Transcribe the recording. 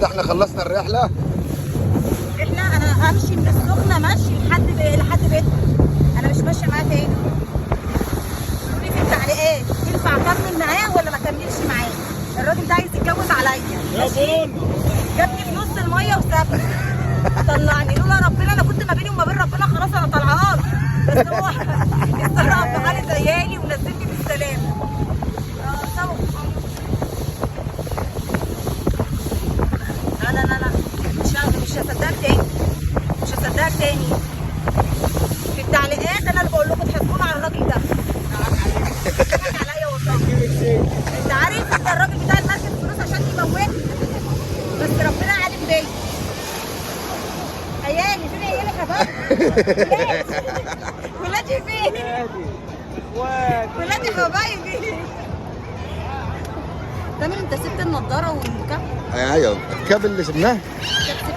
كده احنا خلصنا الرحلة. احنا انا همشي من السخنة ماشي لحد بيتنا، انا مش ماشية معاه تاني. قولوا لي في التعليقات ينفع اكمل معاه ولا ما اكملش معاه؟ الراجل ده عايز يتجوز عليا. ماشي، جابني في نص المية وسابني، طلعني. لولا ربنا انا كنت ما بيني وما بين ربنا خلاص انا طالعه له، بس هو اتصرف بحالة عيالي ونزلني بالسلامة. طبعا. لا لا لا لا، مش هصدقك تاني، مش هصدقك تاني. في التعليقات انا اللي بقول لكم تحاسبونا على الراجل ده. ضحك عليا والله. انت عارف انت الراجل بتاع المركب فلوس عشان يموتني، بس ربنا عالم بيا. عيالي فين؟ عيالي حبايبي، ولادي فين؟ ولادي حبايبي. تامر انت سبت النضارة والكاب؟ ايوه الكاب اللي سبناه. الكاب.